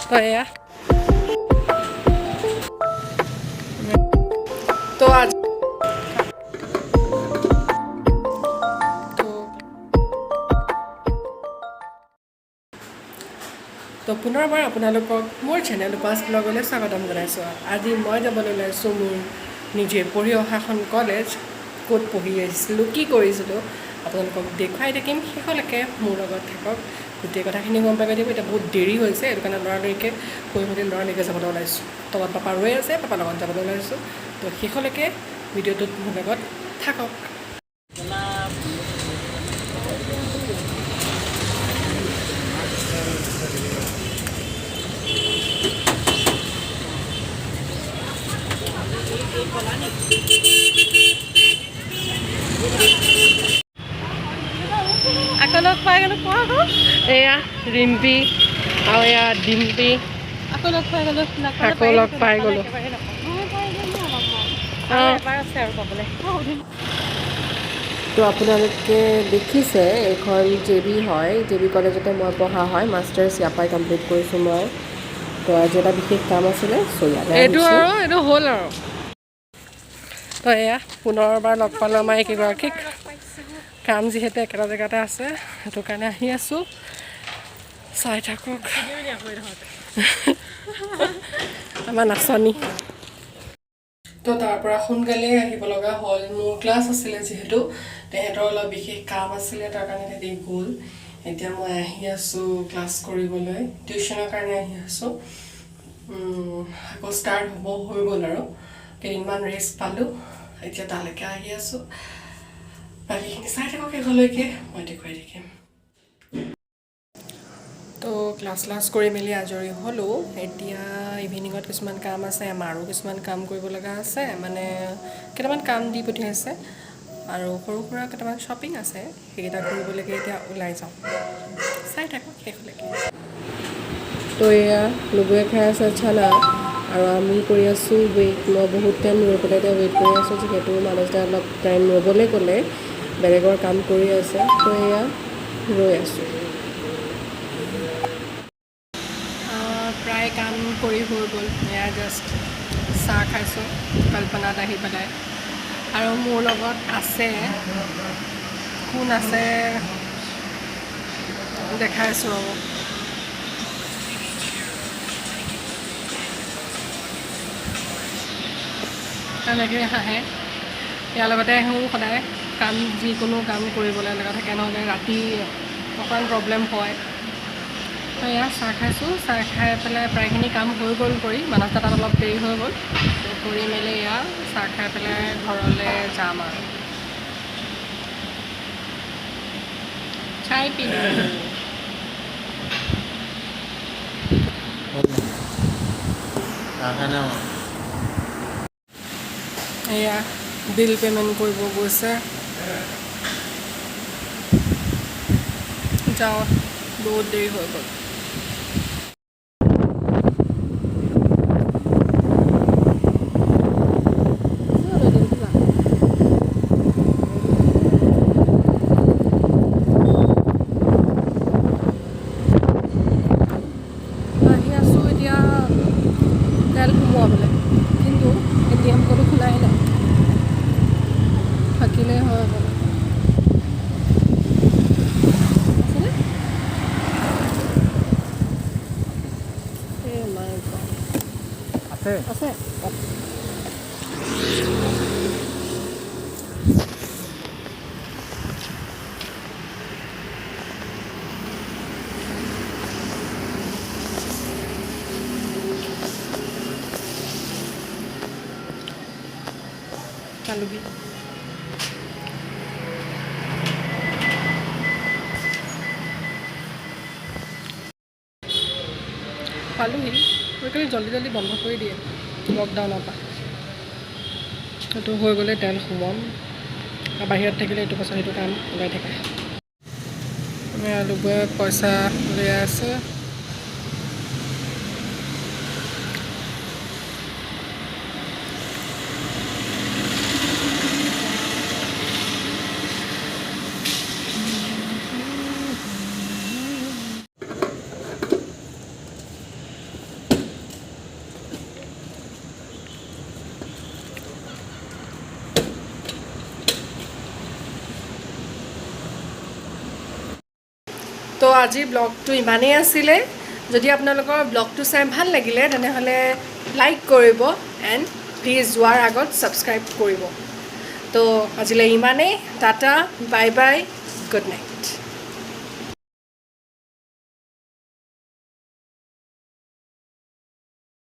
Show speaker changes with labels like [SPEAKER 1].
[SPEAKER 1] তো এয়া তো আজি তো পুনৰবাৰ আপোনালোকক মোৰ চেনেল উপাস ব্লগলৈ স্বাগতম জনাইছোঁ। আজি মই যাবলৈ ওলাইছোঁ মোৰ নিজে পঢ়ি অহাখন কলেজ। ক'ত পঢ়ি আহিছিলোঁ, কি কৰিছিলোঁ, আপোনালোকক দেখুৱাই থাকিম। শেষলৈকে মোৰ লগত থাকক, গোটেই কথাখিনি গম পাই গৈ থাকিব। এতিয়া বহুত দেৰি হৈছে, সেইটো কাৰণে লৰালৰিকৈ কৰি মেলি লৰালৰিকৈ যাবলৈ ওলাইছোঁ। তলত পাপা ৰৈ আছে, পাপাৰ লগত যাবলৈ ওলাইছোঁ। তো শেষলৈকে ভিডিঅ'টোত মোৰ লগত থাকক।
[SPEAKER 2] আকৌ লগ পাই গ'লো, কোৱা আকৌ।
[SPEAKER 1] এয়া ৰিম্পী আৰু এয়া ডিম্পী।
[SPEAKER 2] আকৌ লগ পাই গ'লো।
[SPEAKER 1] আকৌ লগ পাই গ'লো। অঁ।
[SPEAKER 2] এবাৰ আছে আৰু পাবলৈ।
[SPEAKER 1] তো আপোনালোকে দেখিছে, এইখন জে বি হয়। জে বি কলেজতে মই পঢ়া হয়। মাষ্টাৰ্ছ ইয়াৰ পৰাই কমপ্লিট কৰিছোঁ মই। তো আজি এটা বিশেষ কাম আছিলে, চ' ইয়াতে
[SPEAKER 2] এইটো
[SPEAKER 1] আহিছোঁ।
[SPEAKER 2] আৰু এইটো হ'ল আৰু।
[SPEAKER 1] তো এয়া পুনৰবাৰ লগ পালোঁ আমাৰ এইকেইগৰাকীক। কাম যিহেতু একেটা জেগাতে আছে, সেইটো কাৰণে আহি আছোঁ। চাই থাকক আমাৰ নাচনী। তো তাৰ পৰা সোনকালে আহিব লগা হ'ল, মোৰ ক্লাছ আছিলে যিহেতু। তেহেঁতৰ অলপ বিশেষ কাম আছিলে, তাৰ কাৰণে তেহেঁতি গ'ল। এতিয়া মই আহি আছোঁ ক্লাছ কৰিবলৈ, টিউশ্যনৰ কাৰণে আহি আছোঁ। আকৌ ষ্টাৰ্ট হ'ব হৈ গ'ল আৰু কেইদিনমান ৰেষ্ট পালোঁ, এতিয়া তালৈকে আহি আছোঁ। বাকীখিনি চাই থাকক শেষলৈকে, মই দেখুৱাই থাকিম। তো ক্লাছ ক্লাছ কৰি মেলি আজৰি হ'লোঁ। এতিয়া ইভিনিঙত কিছুমান কাম আছে, আমাৰো কিছুমান কাম কৰিব লগা আছে, মানে কেইটামান কাম দি পঠিয়াইছে আৰু সৰু সুৰা কেইটামান শ্বপিং আছে, সেইকেইটা কৰিবলৈকে এতিয়া ওলাই যাওঁ। চাই থাকক শেষলৈকে। তো এয়া লুবুৱে খাই আছে চানা আৰু আমি কৰি আছোঁ ৱেইট। মই বহুত টাইম ৰৈ পেলাই এতিয়া ৱেইট কৰি আছোঁ, যিহেতু মানুহজনে অলপ টাইম ৰ'বলৈ ক'লে, বেলেগৰ কাম কৰি আছে। তো এয়া ৰৈ আছোঁ। প্ৰায় কাম কৰি হৈ গ'ল। এয়া জাষ্ট চাহ খাইছোঁ কল্পনাত আহি পেলাই। আৰু মোৰ লগত আছে, কোন আছে দেখাই আছোঁ, ৰ'ব। তেনেকৈ হাঁহে। ইয়াৰ লগতে আহোঁ সদায় কাম, যিকোনো কাম কৰিবলৈ লগা থাকে, নহ'লে ৰাতি অকণমান প্ৰব্লেম হয়। তো এয়া চাহ খাইছোঁ। চাহ খাই পেলাই প্ৰায়খিনি কাম হৈ গ'ল কৰি, মানস দাদাত অলপ দেৰি হৈ গ'ল। তো কৰি মেলি এয়া চাহ খাই পেলাই ঘৰলৈ যাম আৰু চাই পিলোঁ।
[SPEAKER 3] চাহ।
[SPEAKER 1] এয়া বিল পে'মেণ্ট কৰিব গৈছে। যাওঁ, বহুত দেৰি হৈ গ'ল। আহি আছোঁ এতিয়া তেল সোমোৱাবলৈ, কিন্তু এটিএম ক'তো খোলাই নাই। থাকিলেই হয় বাৰু। আছেনে? এই মাই গড।
[SPEAKER 3] আছে।
[SPEAKER 1] আছে। পালোহি। পালোহি। আজিকালি জল্দি জল্দি বন্ধ কৰি দিয়ে লকডাউনৰ পৰা। সেইটো হৈ গ'লে তেল সোমোৱাম আৰু বাহিৰত থাকিলে এইটো পাছত সেইটো কাম ওলাই থাকে। আলুবোৰে পইচা উলিয়াই আছে। তো আজিৰ ব্লগটো ইমানেই আছিলে। যদি আপোনালোকৰ ব্লগটো চাই ভাল লাগিলে, তেনেহ'লে লাইক কৰিব এণ্ড প্লিজ যোৱাৰ আগত ছাবস্ক্ৰাইব কৰিব। তো আজিলৈ ইমানেই। Tata, bye bye, good night.